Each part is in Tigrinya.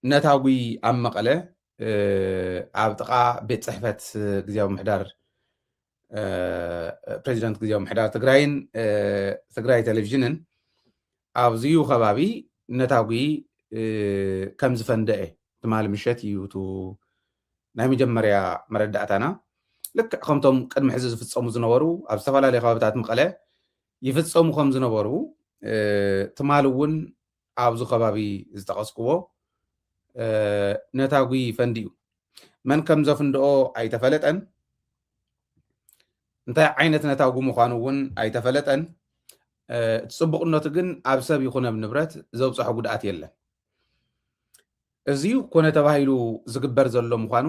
ነታጉ ኣብ መቐለ ኣብ ጥቓ ቤት ፅሕፈት ግዝያዊ ምሕዳር ፕሬዚደንት ግዝያዊ ምሕዳር ትግራይን ትግራይ ቴሌቪዥንን ኣብዚዩ ከባቢ ነታጉ ከም ዝፈንደአ ትማሊ ምሸት እዩ እቲ ናይ መጀመርያ መረዳእታና። ልክዕ ከምቶም ቅድሚ ሕዚ ዝፍፀሙ ዝነበሩ ኣብ ዝተፈላለዩ ከባብታት መቐለ ይፍፀሙ ከም ዝነበሩ ትማሊ እውን ኣብዚ ከባቢ ዝጠቐስክዎ ነታጉ ፈንዲኡ። መን ከም ዘፍንድኦ ኣይተፈለጠን። እንታይ ዓይነት ነታጉ ምዃኑ እውን ኣይተፈለጠን። እቲ ፅቡቕነቱ ግን ኣብ ሰብ ይኹን ኣብ ንብረት ዘብፅሖ ጉድኣት የለን። እዚ ኮነ ተባሂሉ ዝግበር ዘሎ ምዃኑ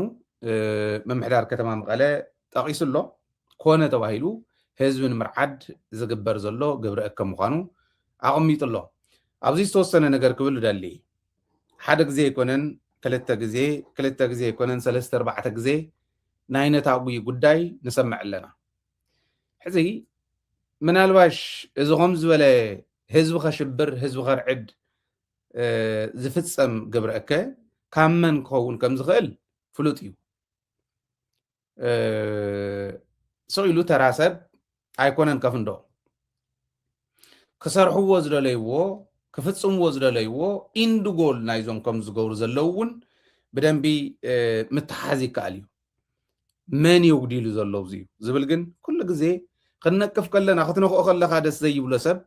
ምምሕዳር ከተማ መቐለ ጠቒሱ ኣሎ። ኮነ ተባሂሉ ህዝቢ ንምርዓድ ዝግበር ዘሎ ግብረ እከ ምዃኑ ኣቐሚጡ ኣሎ። ኣብዚ ዝተወሰነ ነገር ክብል እደሊ። ሓደ ግዜ ኣይኮነን፣ ክልተ ግዜ፣ ክልተ ግዜ ኣይኮነን፣ ሰለስተ ኣርባዕተ ግዜ ናይ ነታጉ ጉዳይ ንሰምዕ ኣለና። ሕዚ ምናልባሽ እዚ ከም ዝበለ ህዝቢ ከሽብር፣ ህዝቢ ከርዕድ ዝፍጸም ግብረ እከ ካብ መን ክኸውን ከም ዝኽእል ፍሉጥ እዩ። ስቕ ኢሉ ተራ ሰብ ኣይኮነን ከፍንዶ። ክሰርሕዎ ዝደለይዎ፣ ክፍጽምዎ ዝደለይዎ ኢንድ ጎል ናይዞም ከም ዝገብሩ ዘለዉ እውን ብደንቢ ምትሓዝ ይከኣል እዩ። መን የጉዲሉ ዘሎ እዚ እዩ ዝብል ግን ኩሉ ግዜ ክንነቅፍ ከለና ክትነክኦ ከለኻ ደስ ዘይብሎ ሰብ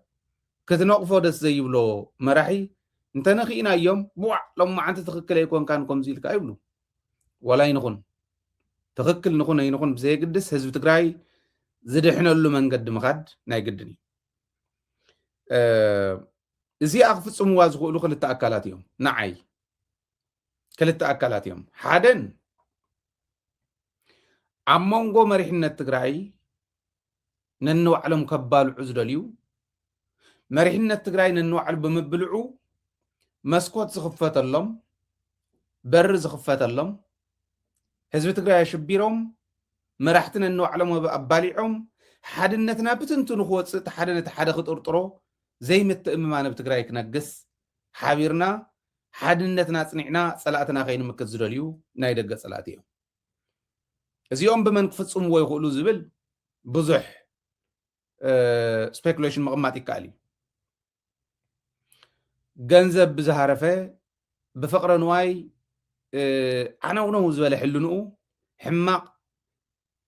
ክትነቕፎ ደስ ዘይብሎ መራሒ እንተነኺእናዮም ብዋዕ ሎማዓንቲ ትኽክል ኣይኮንካን ከምዚ ኢልካ ይብሉ። ዋላ ይንኹን ትኽክል ንኹን ኣይንኹን ብዘየግድስ ህዝቢ ትግራይ ዝድሕነሉ መንገዲ ምኻድ ናይ ግድን እዩ። እዚኣ ክፍፅምዋ ዝኽእሉ ክልተ ኣካላት እዮም ንዓይ ክልተ ኣካላት እዮም። ሓደን ኣብ መንጎ መሪሕነት ትግራይ ነንባዕሎም ከባልዑ ዝደልዩ መሪሕነት ትግራይ ነንባዕሉ ብምብልዑ መስኮት ዝኽፈተሎም በሪ ዝኽፈተሎም ህዝቢ ትግራይ ኣሽቢሮም መራሕቲ ነንባዕሎም ኣባሊዖም ሓድነትና ብትንትኑ ክወፅእ እቲ ሓደ ነቲ ሓደ ክጥርጥሮ ዘይምትእምማን ኣብ ትግራይ ክነግስ ሓቢርና ሓድነትና ኣፅኒዕና ፀላእትና ከይንምክት ዝደልዩ ናይ ደገ ፀላእቲ እዮም። እዚኦም ብመን ክፍፅምዎ ይኽእሉ ዝብል ብዙሕ ስፔኩሌሽን ምቕማጥ ይከኣል እዩ። ገንዘብ ብዝሃረፈ ብፍቕረ ንዋይ ዓነውነው ዝበለ ሕልንኡ ሕማቕ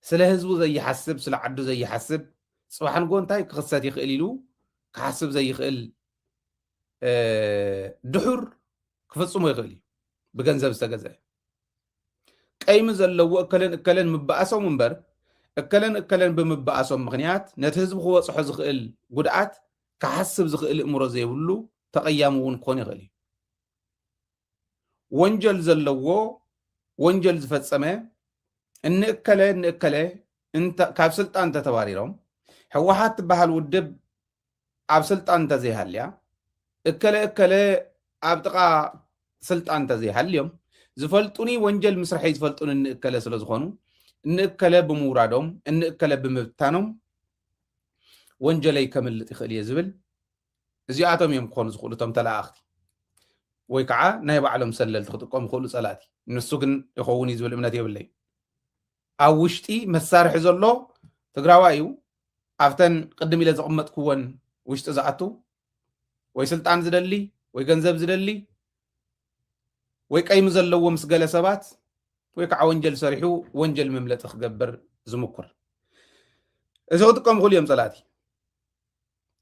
ስለ ህዝቡ ዘይሓስብ ስለ ዓዱ ዘይሓስብ ፅባሕ ንጎ እንታይ ክኽሰት ይኽእል ኢሉ ክሓስብ ዘይኽእል ድሑር ክፍፅሞ ይኽእል እዩ። ብገንዘብ ዝተገዘአ ቀይሚ ዘለዎ እከለን እከለን ምበኣሶም እምበር እከለን እከለን ብምበኣሶም ምኽንያት ነቲ ህዝቢ ክበፅሖ ዝኽእል ጉድኣት ክሓስብ ዝኽእል እእምሮ ዘይብሉ ተቐያሚ እውን ክኾን ይኽእል እዩ። ወንጀል ዘለዎ ወንጀል ዝፈፀመ እንእከለ እንእከለ ካብ ስልጣን እንተተባሪሮም ህወሓት ትበሃል ውድብ ኣብ ስልጣን እንተዘይሃልያ እከለ እከለ ኣብ ጥቓ ስልጣን እንተዘይሃልዮም ዝፈልጡኒ ወንጀል ምስርሐይ ዝፈልጡኒ እንእከለ ስለ ዝኾኑ እንእከለ ብምውራዶም እንእከለ ብምብታኖም ወንጀለይ ከምልጥ ይኽእል እየ ዝብል እዚኣቶም እዮም ክኾኑ ዝኽእሉ እቶም ተለኣኽቲ ወይ ከዓ ናይ ባዕሎም ሰለልቲ ክጥቀሙ ይኽእሉ ፀላእቲ። ንሱ ግን ይኸውን እዩ ዝብል እምነት የብለይ። ኣብ ውሽጢ መሳርሒ ዘሎ ትግራዋይ እዩ። ኣብተን ቅድም ኢለ ዘቐመጥክወን ውሽጢ ዝኣቱ ወይ ስልጣን ዝደሊ ወይ ገንዘብ ዝደሊ ወይ ቀይሚ ዘለዎ ምስ ገለ ሰባት ወይ ከዓ ወንጀል ሰሪሑ ወንጀል መምለጢ ክገብር ዝምኩር እዚ ክጥቀሙ ይኽእሉ እዮም ፀላእቲ።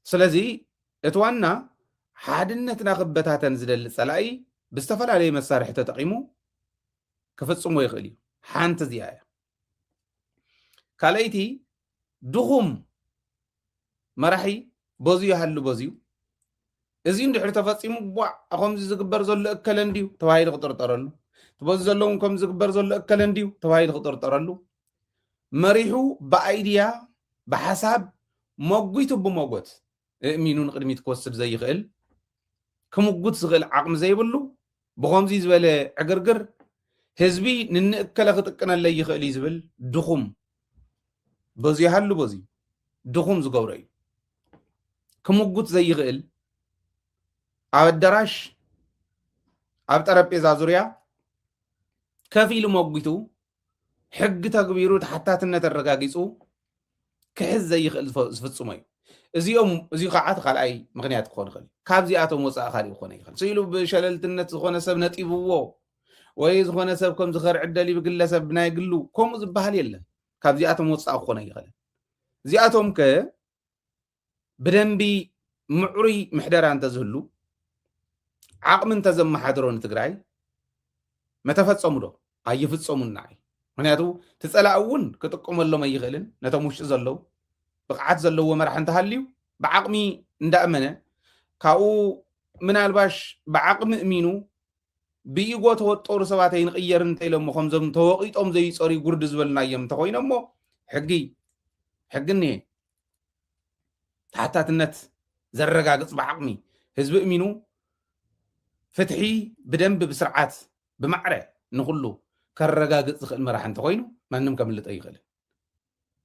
ስለዚ እቲ ዋና ሓድነትና ክበታተን ዝደሊ ፀላኢ ብዝተፈላለየ መሳርሒ ተጠቒሙ ክፍፅሞ ይኽእል እዩ። ሓንቲ እዚኣ እያ። ካልኣይቲ ድኹም መራሒ በዙ ይሃሉ በዙ እዚ እንድሕር ተፈፂሙ ቧዕ ከምዚ ዝግበር ዘሎ እከለ እንድዩ ተባሂሉ ክጥርጠረሉ እቲ በዙ ዘለውን ከም ዝግበር ዘሎ እከለ እንድዩ ተባሂሉ ክጥርጠረሉ መሪሑ ብኣይድያ ብሓሳብ መጒቱ ብመጎት እእሚኑ ንቕድሚት ክወስድ ዘይኽእል ክምጉት ዝኽእል ዓቕሚ ዘይብሉ ብኸምዚ ዝበለ ዕግርግር ህዝቢ ንንእከለ ክጥቀነለይ ይኽእል እዩ ዝብል ድኹም በዚ ይሃሉ በዚ ድኹም ዝገብሮ እዩ። ክምጉት ዘይኽእል ኣብ ኣዳራሽ ኣብ ጠረጴዛ ዙርያ ከፊሉ መጒቱ፣ ሕጊ ተግቢሩ፣ ተሓታትነት ኣረጋጊጹ ክሕዝ ዘይኽእል ዝፈ-፣ ዝፍጽሞ እዩ። እዚኦም፣ እዚ ከዓ እቲ ካልኣይ ምኽንያት ክኾን ይኽእል እዩ። ካብዚኣቶም ወፃኢ ካልእ ክኾነ ይኽእል። ስኢሉ ብሸለልትነት ዝኾነ ሰብ ነጢብዎ ወይ ዝኾነ ሰብ ከም ዝኸርዕ ደልዩ ብግለሰብ ብናይ ግሉ ከምኡ ዝበሃል የለን። ካብዚኣቶም ወፃኢ ክኾነ ይኽእል። እዚኣቶም ከ ብደንቢ ምዕሩይ ምሕደራ እንተዝህሉ፣ ዓቕሚ እንተዘመሓድሮ ንትግራይ፣ መተፈጸሙ ዶ? ኣይፍጸሙን ንዓይ። ምኽንያቱ እቲ ጸላኢ እውን ክጥቀመሎም ኣይኽእልን። ነቶም ውሽጢ ዘለዉ ብቕዓት ዘለዎ መራሒ እንተሃልዩ ብዓቕሚ እንዳእመነ፣ ካብኡ ምናልባሽ ብዓቕሚ እሚኑ ብኢጎ ተወጠሩ ሰባት ኣይንቕየር እንተኢሎሞ ከምዞም ተወቒጦም ዘይጸርዩ ጉርዲ ዝበልናዮም እንተኾይኖሞ ሕጊ፣ ሕጊ እኒሄ። ተሓታትነት ዘረጋግጽ ብዓቕሚ ህዝቢ እሚኑ ፍትሒ ብደንብ ብስርዓት ብማዕረ ንኹሉ ከረጋግጽ ዝኽእል መራሒ እንተኾይኑ ማንም ከምልጥ ኣይኽእልን።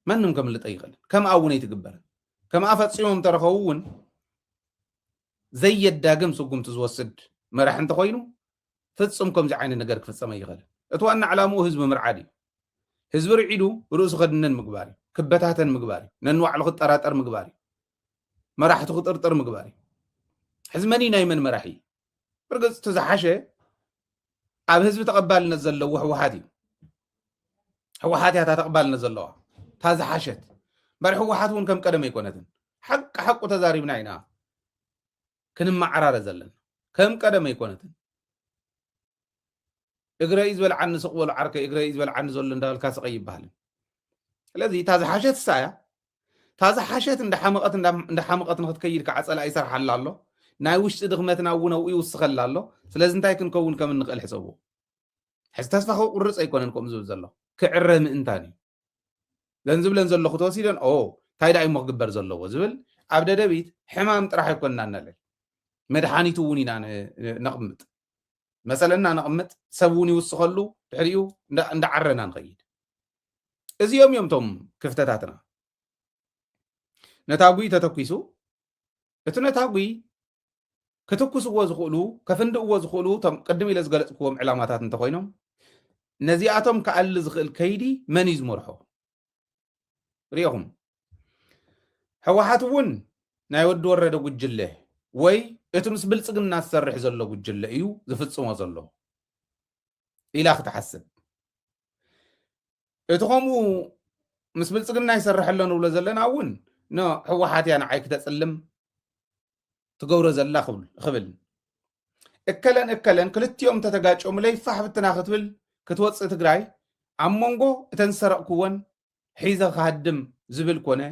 ማንም ከምልጥ ኣይኽእልን። ከምኣ እውን ኣይትግበርን። ከምኣ ፈጺሞም እንተረኸቡ እውን ዘየዳግም ስጉምቲ ዝወስድ መራሒ እንተኾይኑ ፍጹም ከምዚ ዓይነት ነገር ክፍጸም ኣይኽእልን። እቲ ዋና ዕላምኡ ህዝቢ ምርዓድ እዩ። ህዝቢ ርዒዱ ርእሱ ከድነን ምግባር እዩ። ክበታተን ምግባር እዩ። ነንባዕሉ ክጠራጠር ምግባር እዩ። መራሕቱ ክጥርጥር ምግባር እዩ። ሕዚ መን እዩ ናይ መን መራሒ? ብርግጽ እቲ ዝሓሸ ኣብ ህዝቢ ተቐባልነት ዘለዎ ህወሓት እዩ። ህወሓት እያ እታ ተቐባልነት ዘለዋ፣ እታ ዝሓሸት። እምበር ህወሓት እውን ከም ቀደም ኣይኮነትን። ሓቂ ሓቁ ተዛሪብና ኢና ክንመዓራረ ዘለና። ከም ቀደም ኣይኮነትን። እግረይ ዝበልዓኒ ስቕ በሉ ዓርከይ፣ እግረይ ዝበልዓኒ ዘሎ እንዳበልካ ስቕ ኣይበሃልን። ስለዚ እታ ዝሓሸት እሳ እያ። እታ ዝሓሸት እንዳሓመቐት፣ እንዳ-፣ እንዳሓመቐት ንክትከይድ ከዓ ጸላኢ ይሰርሓላ ኣሎ። ናይ ውሽጢ ድኽመትና እውን ኣብኡ ይውስኸላ ኣሎ። ስለዚ እንታይ ክንከውን ከም እንኽእል ሕሰብዎ። ሕዚ ተስፋ ክቁርጽ ኣይኮነን ከምኡ ዝብል ዘሎ። ክዕረ ምእንታን እዩ። ዘን ዝብለን ዘለኹ ተወሲደን፣ ኦ፣ እንታይ ደኣ እሞ ክግበር ዘለዎ ዝብል ኣብ ደደቢት ሕማም ጥራሕ ኣይኮንና ነለል። መድሓኒቱ እውን ኢና ን-፣ ነቕምጥ። መሰለና ነቕምጥ፣ ሰብ እውን ይውስኸሉ፣ ድሕሪኡ እንዳ-፣ እንዳዓረና ንኸይድ። እዚኦም እዮም እቶም ክፍተታትና። ነታጒ ተተኲሱ፣ እቲ ነታጒ ክትኩስዎ ዝኽእሉ፣ ከፍንድእዎ ዝኽእሉ እቶም ቅድም ኢለ ዝገለጽክዎም ዕላማታት እንተኾይኖም፣ ነዚኣቶም ክኣሊ ዝኽእል ከይዲ መን እዩ ዝመርሖ? ሪኢኹም። ህወሓት እውን ናይ ወዲ ወረደ ጉጅለ ወይ እቲ ምስ ብልጽግና ዝሰርሕ ዘሎ ጉጅለ እዩ ዝፍጽሞ ዘሎ ኢላ ክትሓስብ። እቲ ከምኡ ምስ ብልጽግና ይሰርሕ ኣሎ ንብሎ ዘለና እውን፣ ኖ፣ ህወሓት እያ ንዓይ ክተጽልም ትገብሮ ዘላ ክብል፣ ክብል። እከለን እከለን ክልቲኦም ተተጋጨሙለይ ፋሕ ብትና ክትብል ክትወጽእ ትግራይ ኣብ መንጎ እተን ዝሰረቕክወን ሒዘ ክሃድም ዝብል ኮነ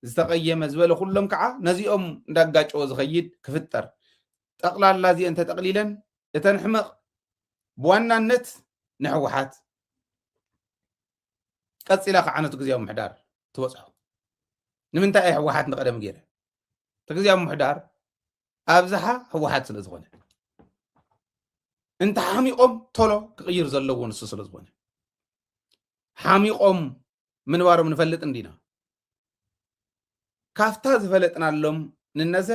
ዝተቐየመ ዝበለ ኩሎም ከዓ ነዚኦም እንዳጋጨወ ዝኸይድ ክፍጠር። ጠቕላላ እዚአን ተጠቕሊለን እተን ሕመቕ ብዋናነት ንህወሓት ቀጺላ ከዓ ነቲ ግዜያዊ ምሕዳር ትበጽሖ። ንምንታይ እየ ህወሓት ንቐደም ገይረ? እቲ ግዜያዊ ምሕዳር ኣብዝሓ ህወሓት ስለ ዝኾነ። እንተ ሓሚቖም ቶሎ ክቕይር ዘለዎ ንሱ ስለ ዝኾነ። ሓሚቖም ምንባሮም ንፈልጥ እንዲና። ካፍታ ዝፈለጥናሎም ንነዘ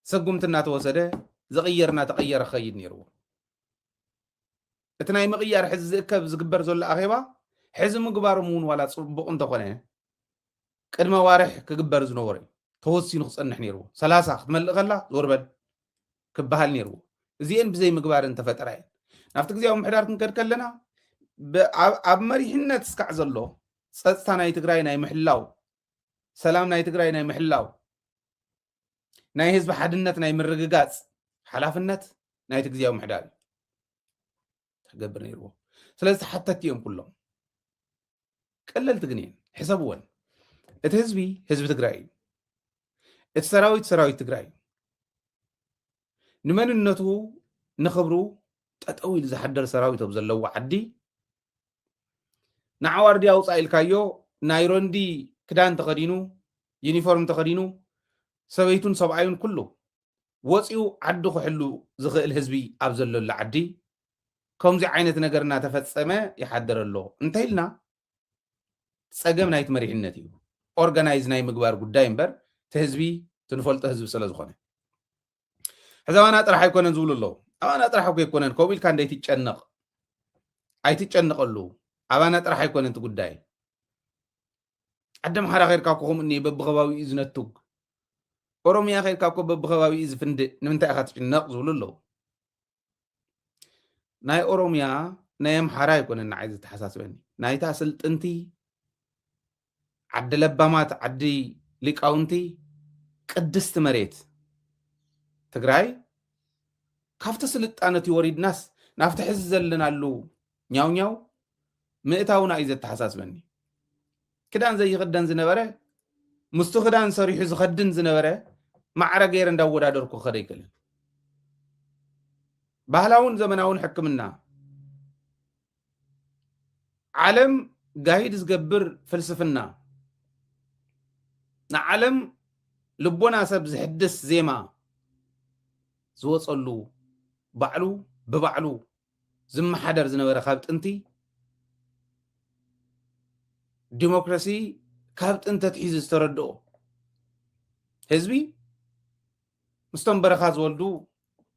ስጉምቲ እናተወሰደ ዝቕየር እናተቐየረ ክኸይድ ነይርዎ። እቲ ናይ ምቕያር ሕዚ ዝእከብ ዝግበር ዘሎ ኣኼባ ሕዚ ምግባሮም እውን ዋላ ጽቡቕ እንተኾነ ቅድመ ዋርሕ ክግበር ዝነበሮ እዩ። ተወሲኑ ክጸንሕ ነይርዎ። ሰላሳ ክትመልእ ከላ ዞር በል ክበሃል ነይርዎ። እዚአን ብዘይ ምግባር እንተፈጠራ እየን። ናብቲ ግዜያዊ ምሕዳር ክንከድ ከለና ብ-፣ ኣብ፣ ኣብ መሪሕነት እስካዕ ዘሎ ጸጥታ ናይ ትግራይ ናይ ምሕላው፣ ሰላም ናይ ትግራይ ናይ ምሕላው፣ ናይ ህዝቢ ሓድነት ናይ ምርግጋጽ ሓላፍነት ናይቲ ግዜያዊ ምሕዳር እዩ ክገብር ነይርዎ። ስለዚ ተሓተትቲ እዮም ኩሎም። ቀለልቲ ግን እየን። ሕሰብወን። እቲ ህዝቢ ህዝቢ ትግራይ እዩ። እቲ ሰራዊት ሰራዊት ትግራይ እዩ። ንመንነቱ ንኽብሩ ጠጠው ኢሉ ዝሓደር ሰራዊት ኣብ ዘለዎ ዓዲ ንዓዋርዲ ኣውፃእ ኢልካዮ ናይ ሮንዲ ክዳን ተኸዲኑ ዩኒፎርም ተኸዲኑ ሰበይቱን ሰብኣዩን ኩሉ ወፂኡ ዓዱ ክሕሉ ዝኽእል ህዝቢ ኣብ ዘለሉ ዓዲ ከምዚ ዓይነት ነገር እናተፈፀመ ይሓደር ኣሎ እንተኢልና ፀገም ናይቲ መሪሕነት እዩ። ኦርጋናይዝ ናይ ምግባር ጉዳይ እምበር እቲ ህዝቢ እቲ ንፈልጦ ህዝቢ ስለ ዝኾነ ሕዛባና ጥራሕ ኣይኮነን ዝብሉ ኣለዉ። ኣባና ጥራሕ እኮ ኣይኮነን። ከምኡ ኢልካ እንደይትጨነቕ ኣይትጨነቐሉ። ኣባና ጥራሕ ኣይኮነን እቲ ጉዳይ። ዓዲ ኣምሓራ ከይድካ እኮ ከምኡ እኒአ፣ በብኸባቢኡ ዝነቱግ። ኦሮምያ ከይድካ እኮ በብኸባቢኡ ዝፍንድእ። ንምንታይ ኢኻ ትጭነቕ ዝብሉ ኣለዉ። ናይ ኦሮምያ ናይ ኣምሓራ ኣይኮነን ንዓይ ዘተሓሳስበኒ። ናይታ ስልጥንቲ ዓዲ ለባማት፣ ዓዲ ሊቃውንቲ፣ ቅድስቲ መሬት ትግራይ፣ ካብቲ ስልጣነ እቲ ወሪድናስ ናብቲ ሕዚ ዘለናሉ ኛው ኛው ምእታውና እዩ ዘተሓሳስበኒ። ክዳን ዘይኽደን ዝነበረ፣ ምስቱ ክዳን ሰሪሑ ዝኸድን ዝነበረ ማዕረ ገይረ እንዳወዳደርኩ ክኸደ ኣይክእልን። ባህላውን ዘመናውን ሕክምና፣ ዓለም ጋይድ ዝገብር ፍልስፍና፣ ንዓለም ልቦና ሰብ ዝሕድስ ዜማ ዝወጸሉ፣ ባዕሉ ብባዕሉ ዝመሓደር ዝነበረ፣ ካብ ጥንቲ ዲሞክራሲ ካብ ጥንቲ ኣትሒዙ ዝተረድኦ ህዝቢ፣ ምስቶም በረኻ ዝወልዱ፣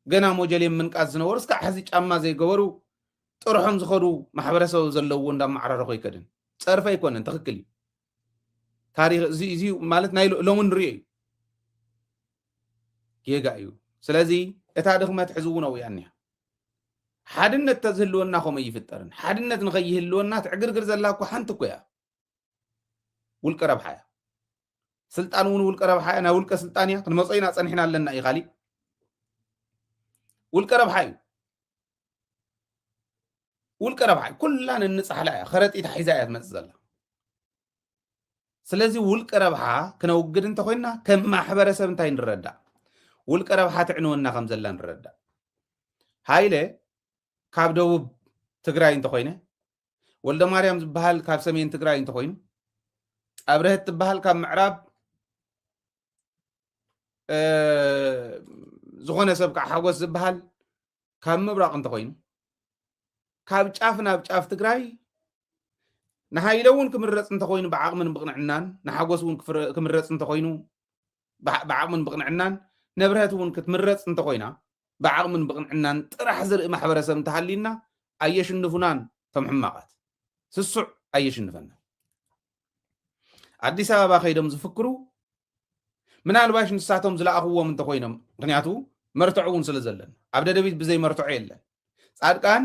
ገና ሞጀሌ ምንቃዝ ዝነበሩ፣ እስካዕ ሕዚ ጫማ ዘይገበሩ፣ ጥርሖም ዝኸዱ ማሕበረሰብ ዘለዎ እንዳመዓራረኹ ኣይከድን። ጸርፊ ኣይኮነን፣ ትኽክል እዩ። ታሪኽ እዚ፣ እዚ ማለት ናይ ሎ-፣ ሎሚ ንሪኦ እዩ። ጌጋ እዩ። ስለዚ እታ ድኽመት ሕዚ እውን ኣብኡ እያ እኒኣ። ሓድነት ተዝህልወና ከምኡ ኣይፍጠርን። ሓድነት ንኸይህልወና ትዕግርግር ዘላ እኮ ሓንቲ እኮ እያ። ውልቀ ረብሓ እያ። ስልጣን እውን ውልቀ ረብሓ እያ። ናይ ውልቀ ስልጣን እያ። ክንመጾ ኢና ጸኒሕና ኣለና እዩ ካሊእ። ውልቀ ረብሓ እዩ። ውልቀ ረብሓ እዩ። ኩላ ነንጻሕላ እያ። ከረጢታ ሒዛ እያ ትመጽእ ዘላ። ስለዚ ውልቀ ረብሓ ክነውግድ እንተኾይንና ከም ማሕበረሰብ እንታይ ንረዳእ? ውልቀ ረብሓ ትዕንወና ከም ዘላ ንረዳእ። ሃይለ ካብ ደቡብ ትግራይ እንተኾይነ፣ ወልደ ማርያም ዝበሃል ካብ ሰሜን ትግራይ እንተኾይኑ፣ ኣብረሀት ትበሃል ካብ ምዕራብ፣ እ፣ ዝኾነ ሰብ ከዓ ሓጎስ ዝበሃል ካብ ምብራቕ እንተኾይኑ፣ ካብ ጫፍ ናብ ጫፍ ትግራይ ንሃይለ እውን ክምረፅ እንተኾይኑ ብዓቕምን ብቕንዕናን፣ ንሓጎስ እውን ክፍረ-፣ ክምረፅ እንተኾይኑ ብዓ-፣ ብዓቕምን ብቕንዕናን፣ ንኣብረሀት እውን ክትምረፅ እንተኾይና ብዓቕምን ብቕንዕናን ጥራሕ ዝርኢ ማሕበረሰብ እንተሃልዩና ኣየሽንፉናን። እቶም ሕማቓት ስሱዕ ኣየሽንፈና። ኣዲስ ኣበባ ከይዶም ዝፍክሩ ምናልባሽ ንሳቶም ዝለኣኽዎም እንተኾይኖም፣ ምኽንያቱ መርትዖ እውን ስለ ዘለን። ኣብ ደደቢት ብዘይ መርትዖ የለን። ጻድቃን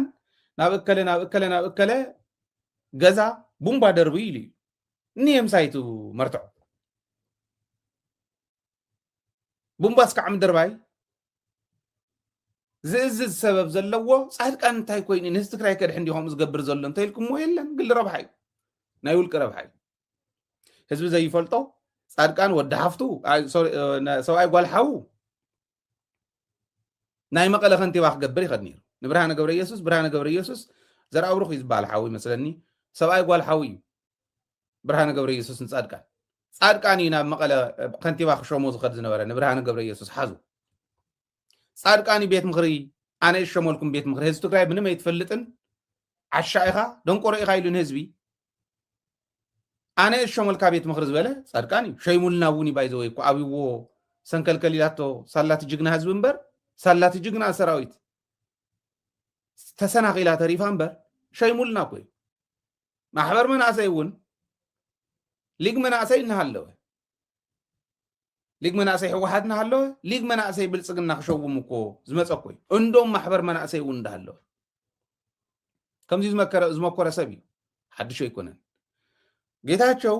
ናብ እከለ፣ ናብ እከለ፣ ናብ እከለ ገዛ ቡምባ ደርብዩ ኢሉ እዩ። እኒሄ ምሳይቱ መርትዖ። ቡምባ እስካዕ ምድርባይ ዝእዝዝ ሰበብ ዘለዎ ጻድቃን እንታይ ኮይኑ ንህዝቢ ትግራይ ከድሕን ድዩ ከምኡ ዝገብር ዘሎ እንተኢልኩምዎ የለን። ግሊ ረብሓ እዩ። ናይ ውልቂ ረብሓ እዩ። ህዝቢ ዘይፈልጦ ጻድቃን ወዲ ሓፍቱ፣ ኣይ፣ ሶሪ፣ እ፣ ነ-፣ ሰብኣይ ጓል ሓዉ ናይ መቐለ ከንቲባ ክገብር ይኸድ ነይሩ። ንብርሃነ ገብረ ኢየሱስ፣ ብርሃነ ገብረ ኢየሱስ ዘርኣብሩኽ እዩ ዝበሃል ሓዉ ይመስለኒ። ሰብኣይ ጓል ሓዉ እዩ ብርሃነ ገብረ ኢየሱስ ንጻድቃን። ጻድቃን እዩ ናብ መቐለ ከንቲባ ክሾሞ ዝኸድ ዝነበረ ንብርሃነ ገብረ ኢየሱስ ሓዙ። ጻድቃን እዩ ቤት ምኽሪ፣ ኣነ እሸመልኩም ቤት ምኽሪ፣ ህዝቢ ትግራይ ምንም ኣይትፈልጥን፣ ዓሻ ኢኻ፣ ደንቆሮ ኢኻ ኢሉ ንህዝቢ። ኣነ እሸመልካ ቤት ምኽሪ ዝበለ ጻድቃን እዩ። ሸይሙልና እውን እዩ፣ ባይዘወይ እኮ ኣብይዎ ሰንከልከል ኢላቶ ሳላቲ ጅግና ህዝቢ እምበር፣ ሳላቲ ጅግና ሰራዊት ተሰናኺላ ተሪፋ እምበር፣ ሸይሙልና እኮ እዩ። ማሕበር መናእሰይ እውን ሊግ መናእሰይ እናሃለወ፣ ሊግ መናእሰይ ህወሓት እናሃለወ፣ ሊግ መናእሰይ ብልጽግና ክሸውም እኮ ዝመጸ እኮ እዩ። እንዶም ማሕበር መናእሰይ እውን እንዳሃለወ ከምዚ ዝመከረ-፣ ዝመኮረ ሰብ እዩ። ሓድሽ ኣይኮነን። ጌታቸው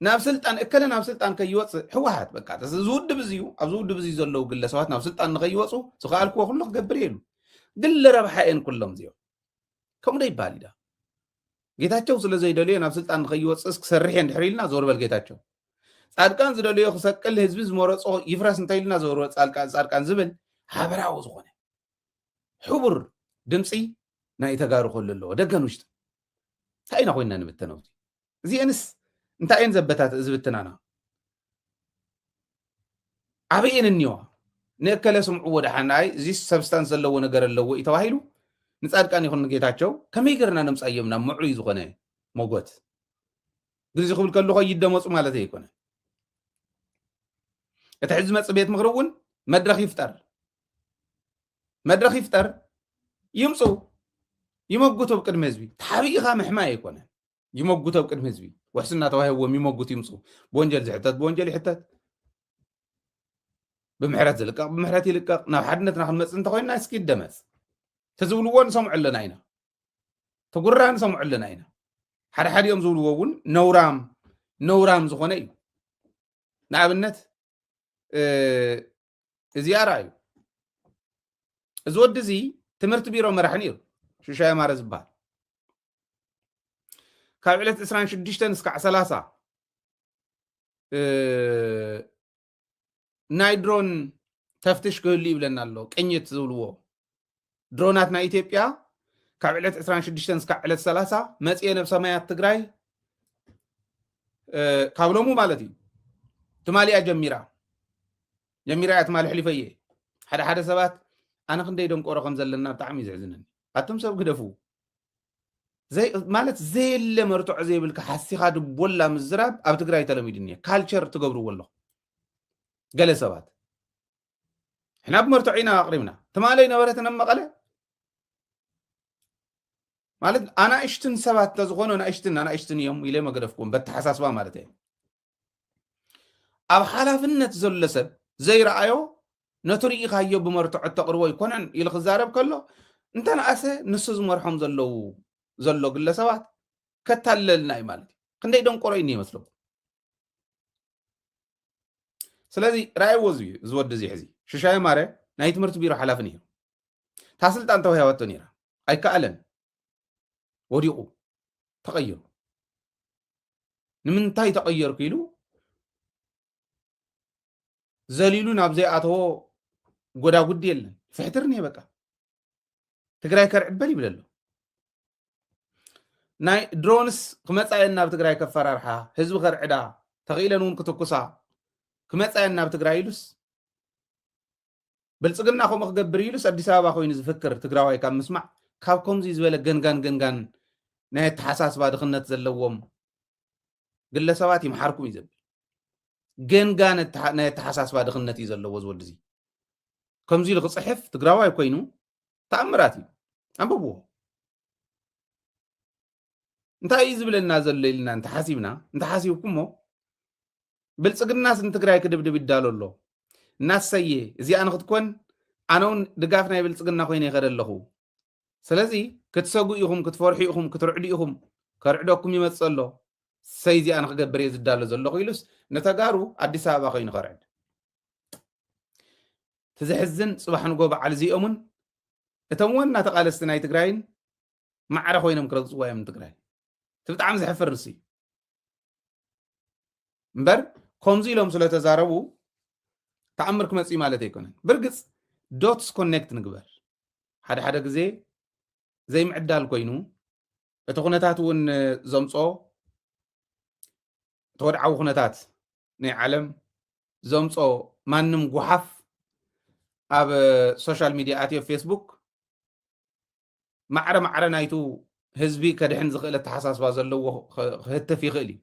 ናብ ስልጣን፣ እከለ ናብ ስልጣን ከይወፅእ ህወሓት በቃ፣ እዚ ውድብ እዚ እዩ፣ ኣብዚ ውድብ እዚ ዘለዉ ግለሰባት ናብ ስልጣን ንኸይወፁ ዝኸኣልክዎ ኩሉ ክገብር እየ ኢሉ። ግሊ ረብሓ እየን ኩሎም እዚኦም። ከምኡ ዶ ይበሃል ኢዳ? ጌታቸው ስለ ዘይደልዮ ናብ ስልጣን ንኸይወፅእስ ክሰርሕ እየ እንድሕር ኢልና፣ ዞር በል ጌታቸው። ጻድቃን ዝደልዮ ክሰቅል፣ ህዝቢ ዝመረጾ ይፍረስ እንተ ኢልና፣ ዞር በል ጻድቃን፣ ጻድቃን ዝብል ሓበራዊ ዝኾነ ሕቡር ድምፂ ናይ ተጋሩ ከሎ ኣለዎ፣ ደገን ውሽጢ። እንታይ ኢና ኮይንና ንብተን ኣብዚ? እዚአንስ እንታይ እየን ዘበታት እዚ ብትናና? ኣበየን እኒዋ? ንእከለ ስምዕዎ ደሓን፣ ኣይ፣ እዚ ሰብስታንስ ዘለዎ ነገር ኣለዎ እዩ ተባሂሉ፣ ንጻድቃን ይኹን ንጌታቸው ከመይ ገርና ነምጻዮም ናብ ምዕሩይ ዝኾነ ሞጎት? ግዚ ክብል ከለኹ ይደመጹ ማለት ኣይኮነ። እቲ ሕዚ ዝመጽእ ቤት ምኽሪ እውን መድረኽ ይፍጠር። መድረኽ ይፍጠር፣ ይምፁ፣ ይመጉቱ ኣብ ቅድሚ ህዝቢ። ተሓቢእኻ ምሕማይ ኣይኮነን። ይመጉቱ ኣብ ቅድሚ ህዝቢ። ውሕስና ተዋሂብዎም ይመጉቱ፣ ይምፁ። ብወንጀል ዝሕተት ብወንጀል ይሕተት፣ ብምሕረት ዝልቀቕ ብምሕረት ይልቀቕ። ናብ ሓድነትና ክንመፅእ እንተኮይንና እስኪ ይደመፅ። እቲ ዝብልዎ ንሰምዖ ኣለና ኢና፣ እቲ ጉራ ንሰምዖ ኣለና ኢና። ሓደ ሓዲኦም ዝብልዎ እውን ነውራም ነውራም ዝኾነ እዩ። ንኣብነት እዚኣ ርኣዩ። እዚ ወዲ እዚ ትምህርቲ ቢሮ መራሒ ነይሩ፣ ሽሻይ ኣማረ ዝበሃል። ካብ ዕለት ዕስራን ሽዱሽተን እስካዕ ሰላሳ ናይ ድሮን ተፍትሽ ክህሉ ይብለና ኣሎ። ቅኝት ዝብልዎ ድሮናት ናይ ኢትዮጵያ ካብ ዕለት ዕስራን ሽዱሽተን እስካዕ ዕለት ሰላሳ መፅየ ናብ ሰማያት ትግራይ፣ ካብ ሎሙ ማለት እዩ። ትማሊያ ጀሚራ ጀሚራ እያ። ትማሊ ሕሊፈየ። ሓደ ሓደ ሰባት ኣነ ክንደይ ደንቆሮ ከም ዘለና ብጣዕሚ እዩ ዘሕዝነኒ። ኣቱም ሰብ ግደፉ። ማለት ዘየለ መርትዖ ዘይብልካ ሓሲኻ ድቦላ ምዝራብ ኣብ ትግራይ ተለሚዱ እኒሀ። ካልቸር ትገብርዎ ኣለኹ። ገለ ሰባት ሕና ብመርትዖ ኢና ኣቕሪብና። ትማለይ ነበረትን ኣብ መቐለ ማለት ኣናእሽትን ሰባት እንተዝኾኑ ኣናእሽትን ኣናእሽትን እዮም ኢለ መገደፍኩም በተሓሳስባ ማለት እየ። ኣብ ሓላፍነት ዘሎ ሰብ ዘይረኣዮ ነቲ ርኢኻዮ ብመርትዖ እተቕርቦ ኣይኮነን ኢሉ ክዛረብ ከሎ እንተነኣሰ ንሱ ዝመርሖም ዘለዉ ዘሎ ግለሰባት ከታልለልና እዩ ማለት እዩ። ክንደይ ደንቆሮ እዩ ይመስለኩም? ስለዚ ረኣይዎ እዚ እዩ፣ እዚ ወዲ እዚ ሕዚ ሽሻይ ማረ ናይ ትምህርቲ ቢሮ ሓላፊ ነይሩ። እታ ስልጣን ተዋሂባቶ ነይራ፣ ኣይከኣለን፣ ወዲቑ፣ ተቐይሩ። ንምንታይ ተቐየርኩ ኢሉ ዘሊሉ ናብ ዘይኣተዎ ጎዳጉዲ የለን። ፍሕትር እኒሄ በቃ። ትግራይ ከርዕድ በል ይብል ኣሎ። ናይ ድሮንስ ክመፃ እየን ናብ ትግራይ ከፈራርሓ፣ ህዝቢ ከርዕዳ፣ ተኽኢለን እውን ክትኩሳ ክመፃ እየን ናብ ትግራይ ኢሉስ ብልፅግና ከምኡ ክገብር ኢሉስ ኣዲስ ኣበባ ኮይኑ ዝፍክር ትግራዋይ ካብ ምስማዕ ካብ ከምዚ ዝበለ ገንጋን ገንጋን ናይ ኣተሓሳስባ ድኽነት ዘለዎም ግለሰባት ይምሓርኩም እዩ ዘብል። ገንጋን ኣተሓ- ናይ ኣተሓሳስባ ድኽነት እዩ ዘለዎ ዝወዲ እዚ። ከምዚ ኢሉ ክፅሕፍ ትግራዋይ ኮይኑ ተኣምራት እዩ። ኣንብብዎ። እንታይ እዩ ዝብለና ዘሎ ኢልና እንተሓሲብና እንተሓሲብኩሞ ብልፅግናስ ንትግራይ ክድብድብ ይዳሎ ኣሎ። እናሰየ እዚኣ ንክትኮን ኣነ እውን ድጋፍ ናይ ብልፅግና ኮይነ ይኸደ ኣለኹ። ስለዚ ክትሰጉ ኢኹም፣ ክትፈርሑ ኢኹም፣ ክትርዕዱ ኢኹም። ከርዕደኩም ይመፅእ ኣሎ። ሰይ እዚኣ ንክገብር እየ ዝዳሎ ዘለኹ ኢሉስ ንተጋሩ ኣዲስ ኣበባ ኮይኑ ከርዕድ። እቲ ዘሕዝን ፅባሕ ንጎ በዓል እዚኦምን እቶም ዋና ተቃለስቲ ናይ ትግራይን ማዕረ ኮይኖም ክረግፅዋ እዮም ንትግራይ። እቲ ብጣዕሚ ዘሕፍር ንሱ እዩ። እምበር ከምዚ ኢሎም ስለተዛረቡ ተኣምር ክመፅእ ማለት ኣይኮነን። ብርግፅ ዶትስ ኮኔክት ንግበር። ሓደ ሓደ ግዜ ዘይምዕዳል ኮይኑ እቲ ኩነታት እውን ዘምፅኦ እቲ ወድዓዊ ኩነታት ናይ ዓለም ዘምፅኦ ማንም ጓሓፍ ኣብ ሶሻል ሚድያ ኣትዮ ፌስቡክ ማዕረ ማዕረ ናይቱ ህዝቢ ከድሕን ዝኽእል ኣተሓሳስባ ዘለዎ ክህተፍ ይኽእል እዩ።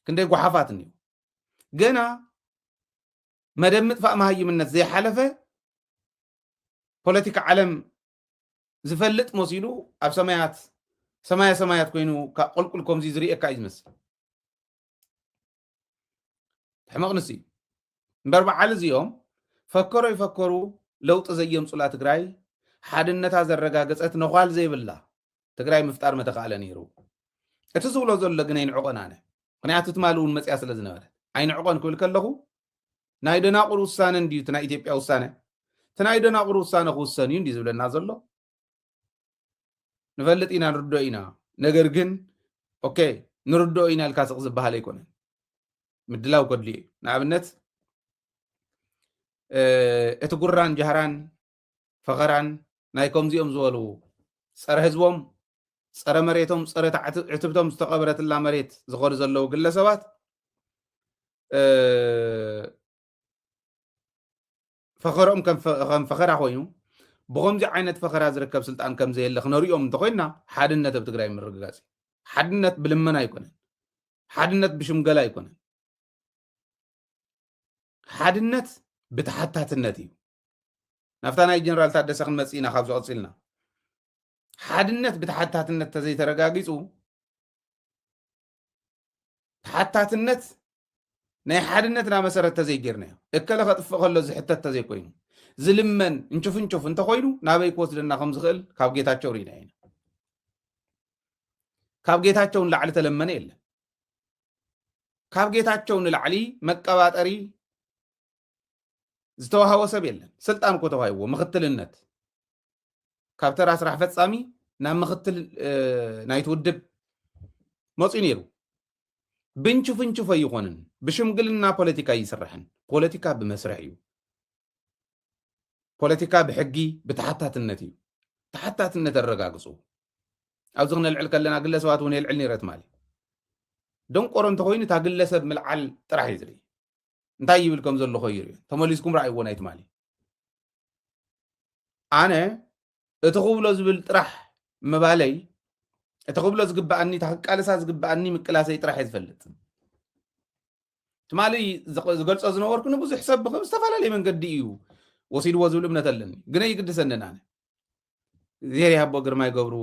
ክንደይ ጓሓፋት እኒኡ ገና መደብ ምጥፋእ መሃይምነት ዘይሓለፈ ፖለቲካ ዓለም ዝፈልጥ መሲሉ ኣብ ሰማያት ሰማያ ሰማያት ኮይኑ ቁልቁል ከምዚ ዝርእየካ እዩ ዝመስል። ሕመቕ ንሱ እዩ እምበር በዓል እዚኦም ፈከሮ ይፈከሩ ለውጢ ዘየምፁላ ትግራይ ሓድነታ ዘረጋገፀት ነዃል ዘይብላ ትግራይ ምፍጣር መተኻእለ ነይሩ። እቲ ዝብሎ ዘሎ ግን ኣይንዕቆን ኣነ። ምክንያቱ ትማሊ እውን መፅያ ስለ ዝነበረት ኣይንዕቆን ክብል ከለኹ ናይ ደናቁር ውሳነ እንድዩ እቲ ናይ ኢትዮጵያ ውሳነ። እቲ ናይ ደናቁር ውሳነ ክውሰን እዩ እንድዩ ዝብለና ዘሎ። ንፈልጥ ኢና ንርዶ ኢና። ነገር ግን ኦኬ ንርዶ ኢና ኢልካ ስቕ ዝበሃል ኣይኮነን። ምድላው ከድልዩ እዩ። ንኣብነት እቲ ጉራን ጃህራን ፈኸራን ናይ ከምዚኦም ዝበሉ ፀረ ህዝቦም ፀረ መሬቶም ፀረ ዕትብቶም ዝተቐበረትላ መሬት ዝኾኑ ዘለዉ ግለሰባት ፈኸሮም ከም ፈኸራ ኮይኑ ብከምዚ ዓይነት ፈኸራ ዝርከብ ስልጣን ከም ዘየለ ክነሪኦም እንተኮይንና ሓድነት ኣብ ትግራይ ምርግጋፅ እዩ። ሓድነት ብልመና ኣይኮነን። ሓድነት ብሽምገላ ኣይኮነን። ሓድነት ብተሓታትነት እዩ። ናብታ ናይ ጀነራል ታደሰ ክንመጽእ ኢና ካብዚ ቀጺልና። ሓድነት ብተሓታትነት ተዘይተረጋጊጹ፣ ተሓታትነት ናይ ሓድነትና መሰረት ተዘይጌርናዮ፣ እከለ ከጥፍእ ከሎ ዝሕተት ተዘይኮይኑ፣ ዝልመን እንቹፍ እንቹፍ እንተኾይኑ ናበይ ክወስደና ከም ዝኽእል ካብ ጌታቸው ርኢና ኢና። ካብ ጌታቸው ንላዕሊ ተለመነ የለን። ካብ ጌታቸው ንላዕሊ መቀባጠሪ ዝተዋሃቦ ሰብ የለን። ስልጣን እኮ ተዋሂብዎ፣ ምኽትልነት። ካብ ተራ ስራሕ ፈጻሚ ናብ ምኽትል፣ እ፣ ናይቲ ውድብ መፅዩ ነይሩ። ብንቹፍ እንቹፍ ኣይኾንን። ብሽምግልና ፖለቲካ ይስራሕን። ፖለቲካ ብመስርሕ እዩ። ፖለቲካ ብሕጊ፣ ብተሓታትነት እዩ። ተሓታትነት ኣረጋግፁ። ኣብዚ ክነልዕል ከለና ግለሰባት እውን የልዕል ነይረ ትማሊ። ደንቆሮ እንተኾይኑ እታ ግለሰብ ምልዓል ጥራሕ እዩ ዝርኢ። እንታይ ይብል ከም ዘሎ ከይርኢ። ተመሊስኩም ረኣይዎ ናይ ትማሊ። ኣነ እቲ ክብሎ ዝብል ጥራሕ ምባለይ፣ እቲ ክብሎ ዝግበኣኒ፣ እታ ክቃለሳ ዝግበኣኒ ምቅላሰይ ጥራሕ እየ ዝፈልጥ። ትማሊ ዝቕ-፣ ዝገልጾ ዝነበርኩ ንብዙሕ ሰብ ብኸ-፣ ዝተፈላለየ መንገዲ እዩ ወሲድዎ ዝብል እምነት ኣለኒ። ግን ኣይግድሰንን ኣነ። ዜር ይሃቦ ግርማይ ገብሩ፣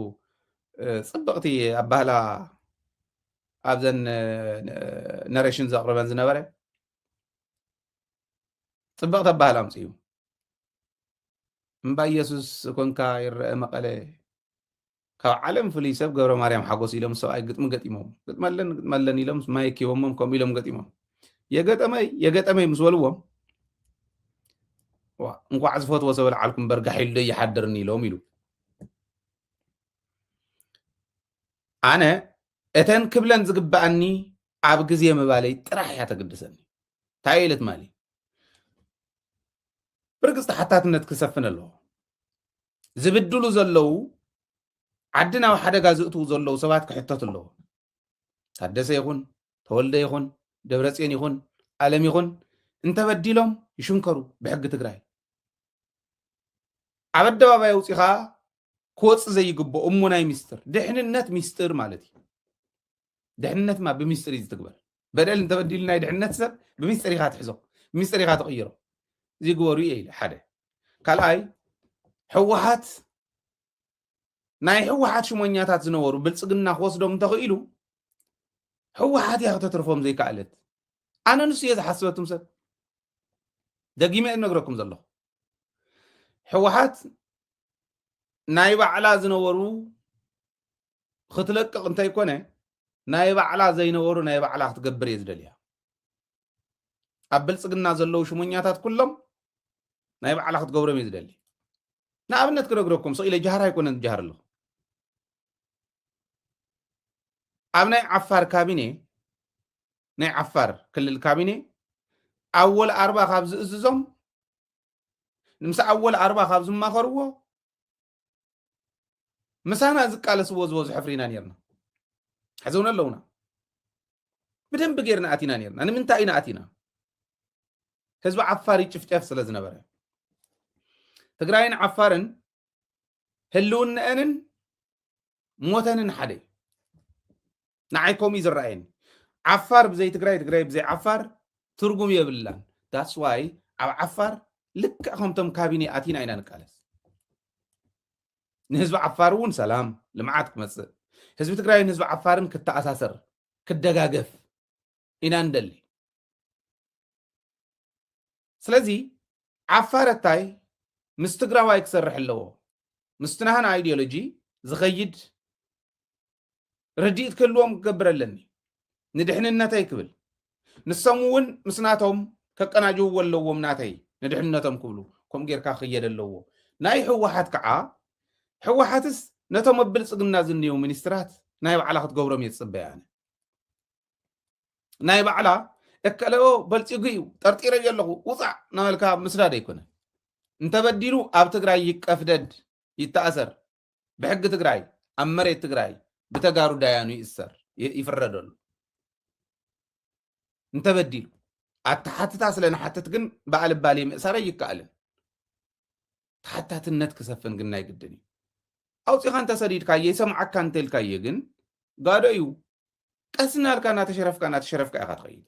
እ፣ ጽብቕቲ ኣባህላ ኣብዘን፣ እ፣ ነሬሽን ዘቕርበን ዝነበረ ጽብቕቲ ኣባህላ ኣምጽኡ። እምባ ኢየሱስ ኮንካ ይረአ መቐለ። ካብ ዓለም ፍሉይ ሰብ ገብረ ማርያም ሓጎስ ኢሎም ሰብኣይ ግጥሚ ገጢሞም። ግጥመለን፣ ግጥመለን ኢሎም ማይክ ሂቦሞም ከምኡ ኢሎም ገጢሞም። የገጠመይ፣ የገጠመይ ምስ በልዎም፣ ዋ፣ እንኳዕ ዝፈትዎ ሰብ ኣልዓልኩ እምበር ጋሕ ኢሉ ዶ ይሓድርኒ ኢሎም ኢሉ። ኣነ እተን ክብለን ዝግበኣኒ ኣብ ግዜ ምባለይ ጥራሕ እያ ተግድሰኒ። እንታይ ኢለ ትማሊ? ብርግጽ ተሓታትነት ክሰፍን ኣለዎ። ዝብድሉ ዘለዉ፣ ዓዲ ናብ ሓደጋ ዝእትዉ ዘለዉ ሰባት ክሕተቱ ኣለዎ። ታደሰ ይኹን፣ ተወልደ ይኹን፣ ደብረጽዮን ይኹን፣ ኣለም ይኹን፣ እንተበዲሎም ይሽንከሩ ብሕጊ ትግራይ። ኣብ ኣደባባይ ኣውጺኻ ክወጽእ ዘይግብኦ እሞ ናይ ሚስጥር። ድሕንነት ሚስጥር ማለት እዩ። ድሕንነትማ ብሚስጥር እዩ ዝትግበር። በደል እንተበዲሉ ናይ ድሕንነት ሰብ ብሚስጥር ኢኻ ትሕዞ፣ ብሚስጥር ኢኻ ትቕይሮ። እዚ ግበሩ እየ ኢለ ሓደ። ካልኣይ፣ ህወሓት፣ ናይ ህወሓት ሽሞኛታት ዝነበሩ ብልጽግና ክወስዶም እንተኽኢሉ፣ ህወሓት እያ ከተትርፎም ዘይከኣለት። ኣነ ንሱ እየ ዝሓስበ፣ እቱም ሰብ። ደጊመ እየ ዝነግረኩም ዘለኹ። ህወሓት ናይ ባዕላ ዝነበሩ ክትለቅቕ እንተይኮነ፣ ናይ ባዕላ ዘይነበሩ ናይ ባዕላ ክትገብር እየ ዝደልያ። ኣብ ብልጽግና ዘለዉ ሽሞኛታት ኩሎም ናይ ባዕላ ክትገብሮም እየ ዝደሊ። ንኣብነት ክነግረኩም፣ ስቕ ኢለ ጃህራ ኣይኮነን ዝጃህር ኣለኹ። ኣብ ናይ ዓፋር ካቢኔ፣ ናይ ዓፋር ክልል ካቢኔ፣ ኣወል ኣርባ ካብ ዝእዝዞም፣ ምስ ኣወል ኣርባ ካብ ዝማኸርዎ፣ ምሳና ዝቃለስዎ ዝበዝሑ ሕፍር ኢና ነርና። ሕዚ እውን ኣለውና። ብደንቢ ጌርና ኣቲና ነርና። ንምንታይ ኢና ኣቲና? ህዝቢ ዓፋር ይጭፍጨፍ ስለ ዝነበረ። ትግራይን ዓፋርን ህልውነአንን ሞተንን ሓደ እዩ። ንዓይ ከምኡ እዩ ዝረኣየኒ። ዓፋር ብዘይ ትግራይ፣ ትግራይ ብዘይ ዓፋር ትርጉም የብላን። That's why ኣብ ዓፋር ልክዕ ከምቶም ካቢኔ ኣቲና ኢና ንቃለስ። ንህዝቢ ዓፋር እውን ሰላም፣ ልምዓት ክመጽእ፣ ህዝቢ ትግራይን ህዝቢ ዓፋርን ክተኣሳሰር፣ ክደጋገፍ ኢና ንደሊ። ስለዚ ዓፋረታይ ምስ ትግራዋይ ክሰርሕ ኣለዎ። ምስቲ ናህና ኣይዲዮሎጂ ዝኸይድ ርድኢት ክህልዎም ክገብር ኣለኒ። ንድሕንነተይ ክብል። ንሶም እውን ምስ ናቶም ከቀናጅውዎ ኣለዎም ናተይ ንድሕንነቶም ክብሉ። ከምኡ ጌርካ ክኸየድ ኣለዎ። ናይ ህወሓት ከዓ፣ ህወሓትስ ነቶም ኣብ ብልጽግና ዝንየው ሚኒስትራት ናይ ባዕላ ክትገብሮም እየ ዝጽበያ ኣነ። ናይ ባዕላ እከለኦ በልጺጉ እዩ፣ ጠርጢረዮ ኣለኹ፣ ውጻእ እናበልካ ምስዳድ ኣይኮነን። እንተበዲሉ ኣብ ትግራይ ይቀፍደድ፣ ይተኣሰር። ብሕጊ ትግራይ፣ ኣብ መሬት ትግራይ፣ ብተጋሩ ዳያኑ ይእሰር፣ ይ-፣ ይፍረደሉ። እንተበዲሉ። ኣተሓትታ ስለ ንሓትት ግን ብኣልባሌ ምእሳር ኣይከኣልን። ተሓታትነት ክሰፍን ግን ናይ ግድን እዩ። ኣውጺኻ እንተሰዲድካዮ፣ ይሰምዓካ እንተልካዮ ግን ጋዶ እዩ። ቀስ እናልካ እናተሸረፍካ፣ እናተሸረፍካ ኢኻ ትኸይድ።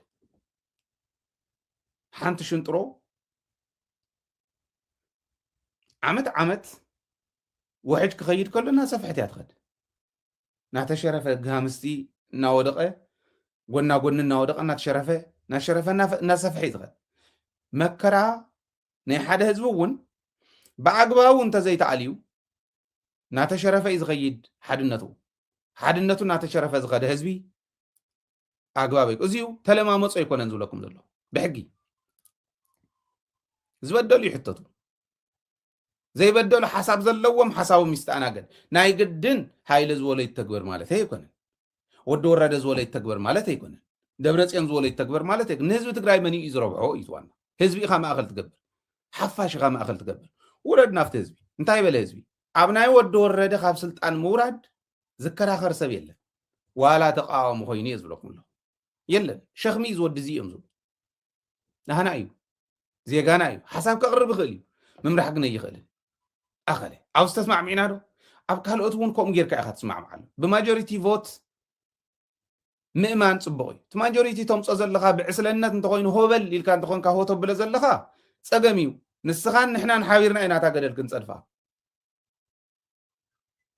ሓንቲ ሽንጥሮ ዓመት ዓመት ውሕጅ ክኸይድ ከሎ እናሰፍሐት እያ ትኸድ። እናተሸረፈ ግሃምስቲ እናወደቐ፣ ጎና ጎኒ እናወደቐ፣ እናተሸረፈ እናሸረፈ እናፈ- እናሰፍሐ እዩ ዝኸድ። መከራ ናይ ሓደ ህዝቢ እውን ብኣግባቡ እንተዘይተኣልዩ እናተሸረፈ እዩ ዝኸይድ ሓድነቱ። ሓድነቱ እናተሸረፈ ዝኸደ ህዝቢ ኣግባብ እዩ። እዚዩ ተለማመፁ ኣይኮነን ዝብለኩም ዘሎ። ብሕጊ ዝበደሉ ይሕተቱ። ዘይበደሉ ሓሳብ ዘለዎም ሓሳቦም ይስተኣናገድ። ናይ ግድን ሃይለ ዝበሎ ይተግበር ማለት ኣይኮነን። ወዲ ወረደ ዝበሎ ይተግበር ማለት ኣይኮነን። ደብረፅዮን ዝበሎ ይተግበር ማለት ኣይኮነን። ንህዝቢ ትግራይ መን እዩ ዝረብሖ እዩ ዋና። ህዝቢ ኢኻ ማእኸል ትገብር። ሓፋሽ ኢኻ ማእኸል ትገብር። ውረድ ናብቲ ህዝቢ። እንታይ በለ ህዝቢ? ኣብ ናይ ወዲ ወረደ ካብ ስልጣን ምውራድ ዝከራኸር ሰብ የለን። ዋላ ተቃዋሚ ኮይኑ እየ ዝብለኩም ኣለኹ። የለን። ሸኽሚ እዩ ዝወዲ እዚ እዮም ዝብሉ። ናህና እዩ። ዜጋና እዩ። ሓሳብ ከቕርብ ይኽእል እዩ። ምምራሕ ግን ኣይኽእልን። ኣኸለ። ኣብዚ ተስማዕሚዕና ዶ? ኣብ ካልኦት እውን ከምኡ ጌርካ ኢኻ ትስማዕምዓሉ። ብማጆሪቲ ቮት ምእማን ጽቡቕ እዩ። እቲ ማጆሪቲ ተምጾ ዘለኻ ብዕስለነት እንተኾይኑ ሆበል ኢልካ እንተኾንካ ሆ ተብሎ ዘለኻ ጸገም እዩ። ንስኻን ንሕናን ሓቢርና ኢና እታ ገደል ክንጸድፋ።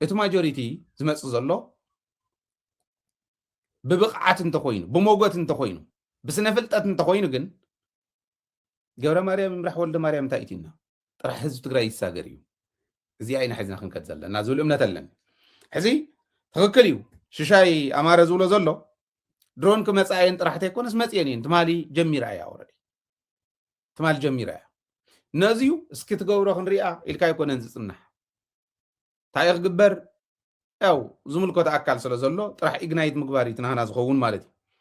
እቲ ማጆሪቲ ዝመጽእ ዘሎ ብብቕዓት እንተኾይኑ፣ ብሞጎት እንተኾይኑ፣ ብስነ ፍልጠት እንተኾይኑ ግን ገብረ ማርያም ይምራሕ ወልደ ማርያም እንታይ ኢትዩና? ጥራሕ ህዝቢ ትግራይ ይሳገር እዩ። እዚኣ ኢና ሒዝና ክንከድ ዘለና ዝብል እምነት ኣለኒ። ሕዚ ትኽክል እዩ ሽሻይ ኣማረ ዝብሎ ዘሎ ድሮን ክመፃ እየን ጥራሕ ተይኮነስ መፅየን እየን። ትማሊ ጀሚራ እያ ወረዲ ትማሊ ጀሚራ እያ። ነዚዩ እስኪ ትገብሮ ክንሪኣ ኢልካ ኣይኮነን ዝፅናሕ። እንታይ ክግበር ያው ዝምልከቶ ኣካል ስለ ዘሎ ጥራሕ ኢግናይት ምግባር እዩ ትናህና ዝኸውን ማለት እዩ።